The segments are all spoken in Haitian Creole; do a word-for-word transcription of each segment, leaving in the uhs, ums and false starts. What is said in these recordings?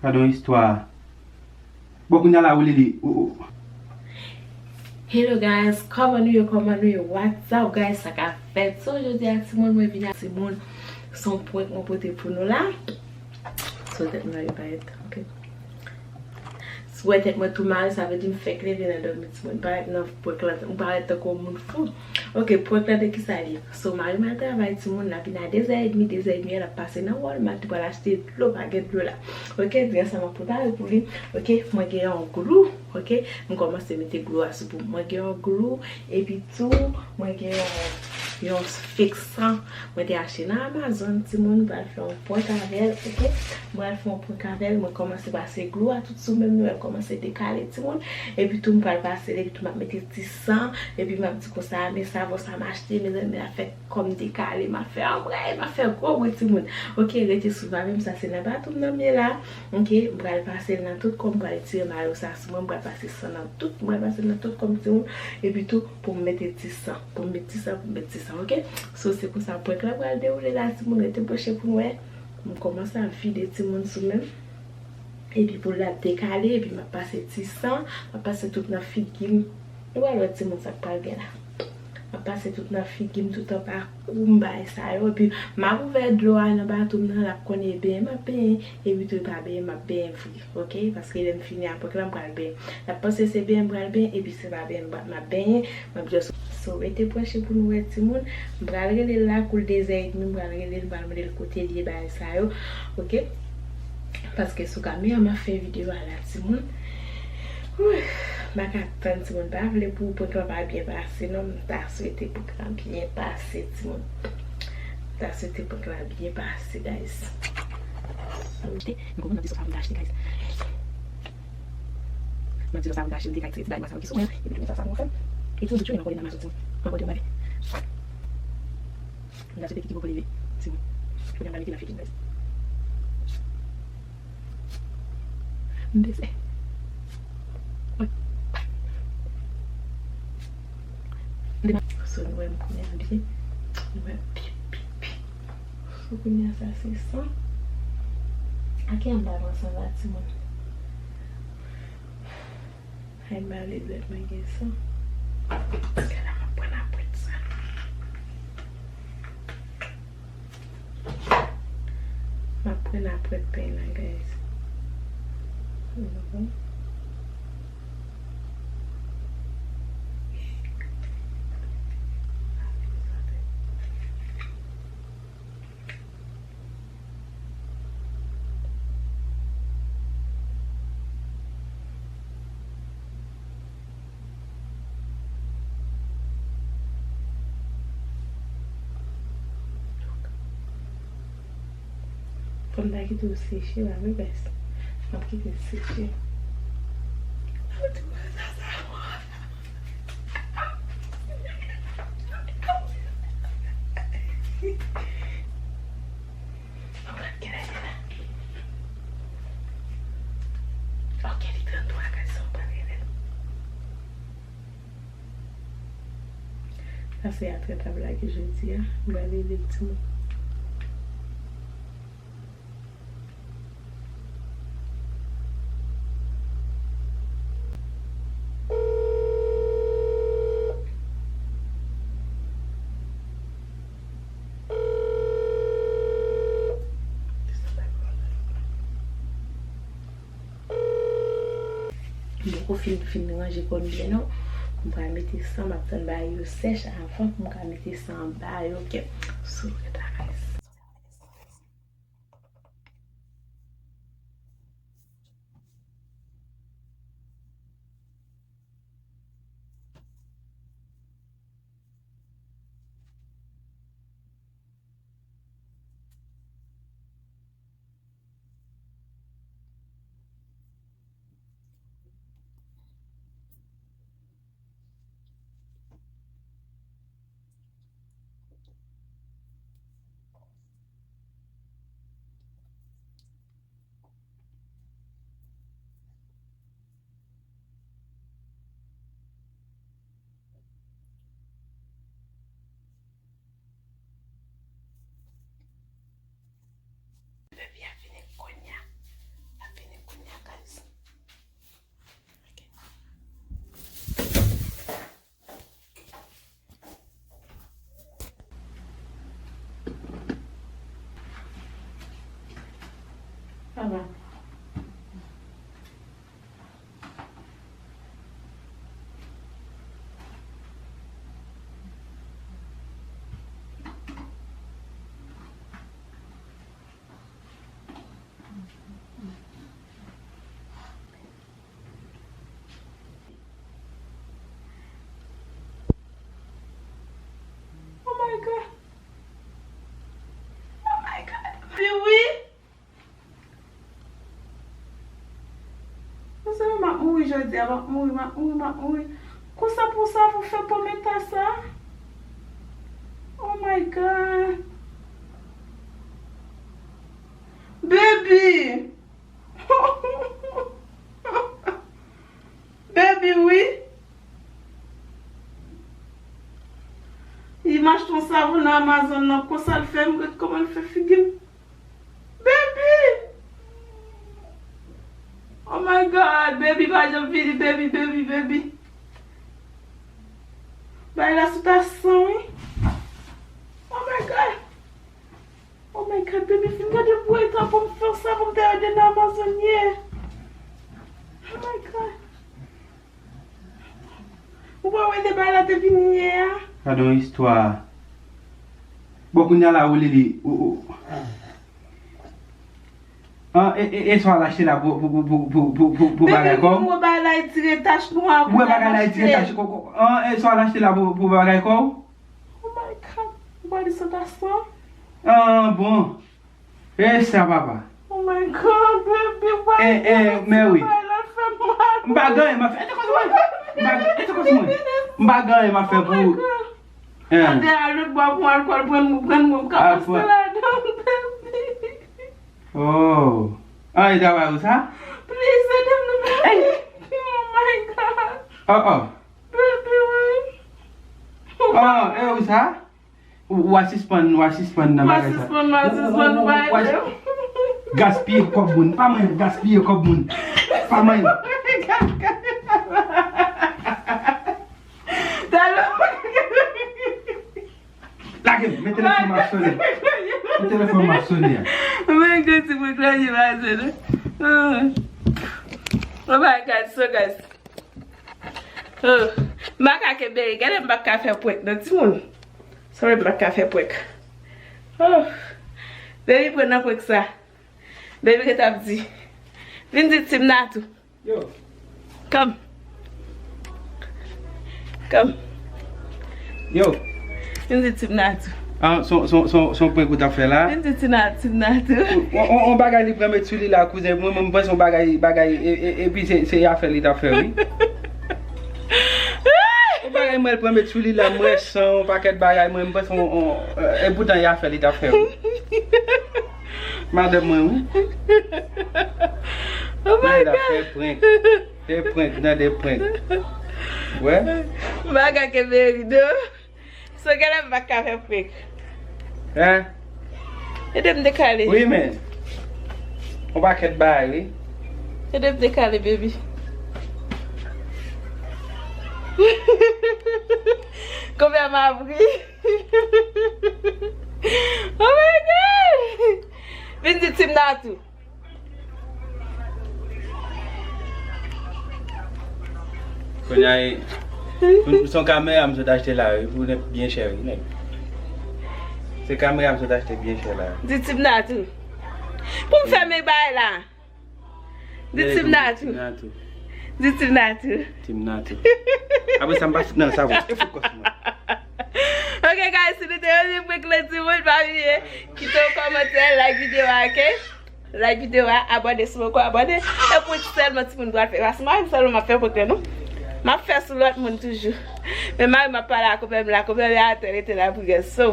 Gadon istwa. Bon, kounye a la, ou li li. Ou, ou. Hello guys, kòman nou ye, kòman nou ye? What's up guys, sa k ap fèt? So, jodi a timoun, mwen vin a timoun. Se yon prank mwen pote pou nou la. So, tèt mwen la, li parèt, ok. Si w wè tèt mwen tou mare, sa vle di m fèk leve nan dòmi, timoun. Parèt nan prank lan, m parèt tankou yon moun fou. Ok, prank lan de kisa li ye? So, mari m al travay, timoun, l ap vin a de zè edmi, de zè edmi a, l ap pase nan Walmart, li pral achte dlo, pa gen dlo la. Ok, di ansanm ap prepare pou li. Ok, mwen gen yon glou, ok, m kòmanse mete glou a sou pou mwen. Mwen gen yon glou, epi tou, mwen gen yon, yon fiksan. Mwen te achte nan Amazon, timoun, m pral fè yon prank avè l, ok? M pral fè yon prank avè l, mwen kòmanse pase glou a tout sou men m, nou wè l kòmanse dekale, timoun. Epi tou, m pral pase l, epi tou, m ap mete ti san, epi m ap di konsa, men savon sa m achte, mezanmi, l ap fè kò m dekale, m ap fè anmwey, m ap fè gwo bri, timoun. Ok, rete sou pavè m, sa se nan batou m nan m ye la. Ok, m pral pase l nan tout kò m, m pral tire mayo sa sou mwen, m pral pase san nan tout, m pral pase l nan tout kò m, timoun. Epi tou, pou m mete ti san, pou m met ti san, pou m met ti san, ok? So, se konsa prank lan pral dewoule la, timoun, rete branche pou n wè. M kòmanse ap vide timoun sou men m. Epi pou l ap dekale, epi m ap pase ti san, m ap pase tout nan figi m. Nou pral wè timoun sa k pral gen la. M ap pase tout nan figi m, tout anba kou m, bagay sa yo. Epi m ap ouvè dlo a nan batou m nan, l ap konnen e benyen m ap benyen. Epi tou e pa benyen m ap benyen vre, ok? Paske lè m fini a prank lan, m pral benyen. L ap panse se benyen m pral benyen, epi se pa benyen m ap benyen. M ap just, so, rete branche pou nou wè timoun. M pral rele l la, kou l de zè edmi, m pral rele l, m pral mande l kote l ye, bagay sa yo. Ok? Paske sou kamera m ap fè videyo a la, timoun. Wouh, m pa ka tann, timoun. Pa vle pou prank lan pa byen pase, non. M ta swete prank lan byen pase, timoun. M ta swete prank lan byen pase, guys. M konprann nan ti sa m achte, guys. Mwen di nou sa, mwen achte, m te ka tire ti bagay mwen sa yo ki sou mwen, epi tou sa, sa mwen fè. E tou, tou, tou, mwen kole nan mazo, tou. Mwen kole mwen. M ta swete ki kibò pou leve, tou. Kounye a m pral mete nan figi m, guys. M bese. Wi. M devan. So, nou wè m kounye a byen. Nou wè m byen, byen, byen. So, kounye a sa, se san. Ak yon bag ansanm la, timoun. Ay, m ale dwèt mwen gen san. Gade, m ap pran apwèt sa. M ap pran apwèt peny la, guys. Mhm. Fò m ta kite w seche la, wi, guys. M ap kite l seche. Ann gade kilè l ye la. Ok, li tranntwa, guys, sa w pral rele l. Sa se a trant ap lage jodi a. M pral rele l, timoun. M poko fin, fin ranje kò m byen non. M pral mete san, m ap tann bagay yo sèch avan pou m ka mete san anba yo, ok. So, ret la, guys. Bebe a vini kounye a. L ap vini Wi. Mezanmi, m ap mouri jodi a, m ap mouri, m ap mouri, m ap mouri. Konsa pou sa pou fè pòm eta sa? Oh my God. Baby! Baby, wi. Li m achte yon savon nan Amazon nan, konsa l fè m ret kòman l fè figi m. Baby! Oh my God, baby pa janm vini, baby, baby, baby. Bay la sou ta san, wi. Oh my God. Oh my God, baby, fin gade pou eta pou m fè sa pou m te rete nan Amazon ye. Oh my God. Ou pa wè de bagay la te vini ye a? Gade yon istwa. Bon, kounye a la, ou li li. Ou, ou. An, e, e, e sa w al achte la pou, pou, pou bagay kò w? Baby, ou wè bagay la retire tach nwa. Ou wè bagay la retire tach kò, kò, an, e sa w al achte la pou, pou bagay kò w? Oh my God, ou pa di sa ta san? Ah, bon. E sa, papa. Oh my God, baby, why? Eh, eh, Mary. Bagay la fè m mal. M pa gen anyen m ap fè. E te koz mwen. M pa, e te koz mwen. M pa gen anyen m ap fè pou ou. Oh my God. Eh. Ande a lòt bò pou alkòl, pran m, pran m, m ka pase ladan, baby. Oh. Ah, e travay ou sa? Please, ede m non, baby. Oh my God. Oh, oh. Baby, wi. Ah, e ou sa? Ou, ou a sispann, ou a sispann nan bagay sa. Ou a sispann, ou a sispann, ou, ou, ou, ou a gaspiye kòb moun. Pa manyen gaspiye kòb moun. Pa manyen. Lage m, men telefòn m ap sonnen. Men telefòn m ap sonnen an. Mwen gen ti pwoblèm, li pa sonnen. Oh my God, so guys. Oh, m pa ka kenbe ri. Gade m pa ka fè prank nan timoun. Sorry, m pa ka fè prank. Oh, baby pran nan prank sa. Baby ret ap di. Vin di Team Natou. Yo. Come. Come. Yo. Vin di Team Natou. Ah, son, son, son, son prank ou t ap fè la? Vin di Team Natou, Team Natou. On, on, on bagay li pran met sou li la, kouzen. Mwen, mwen, m panse on bagay, bagay, e, e, epi se, se afè li t ap fè, wi. On bagay mwen, l pran met sou li la, m wè san, on pakèt bagay, mwen, m panse on, on, e, e poutan e afè li t ap fè, wi. Madanm mwen, wi. Oh my God. Fè prank. Fè prank nan de prank. Wè? Bagay ke Mary do. So, genlè m pa ka fè prank. Hein? Ede m dekale. Wi, men. On pakèt bagay, wi. Ede m dekale, baby. Konbyen m ap ri? Oh my God! Vin di Team Natou. Kounye a, e, se yon kamera m sot achte la, wi, pou nèg byen chè, wi, nèg. Se kamera m sot achte byen chè la. Di Team Natou. Pou m fèmen bagay la. Di Team Natou. Di Team Natou. Team Natou. Apre sa, m pa fout nan sa, vre. E fout kòs mwen. Ok, guys, si nou te renmen prank lan timoun, pa bliye kite yon kòmantè, like videyo a, ok? Like videyo a, abòne si w poko abòne. E prank sèlman timoun pral fè. Paske mari m sèlman m ap fè prank lan, non. M ap fè sou lòt moun toujou. Men mari m ap pale ak konpè m la, konpè m la atè, rete la pou gèt. So,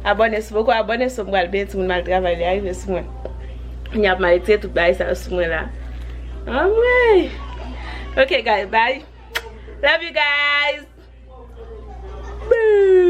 abòne si w poko abòne, so m pral benyen timoun m al travay, li arive sou mwen. Li ap mal retire tout bagay sa yo sou mwen la. Anmwey. Ok, guys, bye. Love you guys. Bye.